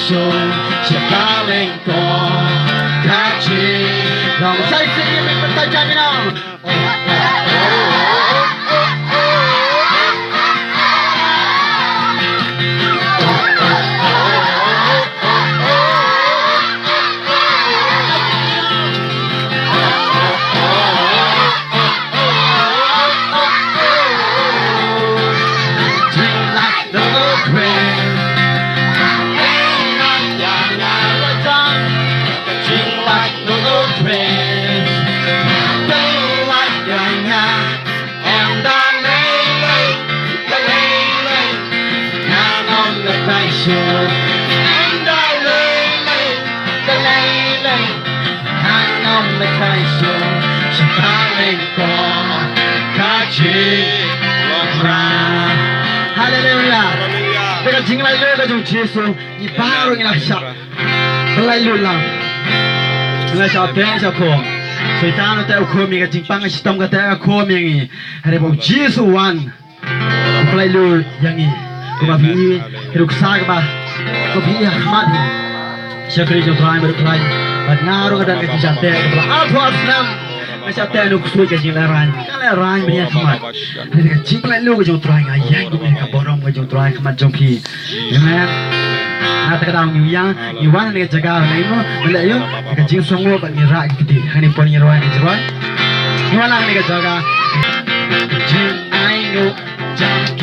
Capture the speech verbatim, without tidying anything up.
Shong, shong ka lyngkor ka jingïalang. Sa ïa sing ïa mynta jam ïa nang. Haleluya. Haleluya. Te ka jinglait lem ka jong Jisu, ngi baroh ngi la shah. Ba lait lut lang. Ngi la shah teng shah khum. Soitan u teh u khum ïa ngi, ka jingpang ka shitom ka teh ka khum ïa ngi. Hynrei ba u Jisu u wan. U pynlait lut ïa ngi. Kumba phi i, ki nuksa kaba, kumba phi i ha khmat hi. Shakri jong Trai, Mari Trai. Bad nga ruh nga don ka jingshah teh kaba la arphew ar snem. Nga shah teh na u ksuid ka jinglehraiñ. Ka lehraiñ ba ngi ha khmat. Hynrei ka jingpynlait lut ka jong Trai, nga ïeng ïa ka burom ka jong Trai ha khmat jong phi. Amen. Nga ta ka daw ngi ïa, ngi wan ha kane ka jaka, ngi mo, ngi leh ïa ka jingsngew bad ngi rah ki kti. Hangne pon ngi rwai, ngi rwai. Ngi wan ha kane ka jaka. Jingainguh jong ki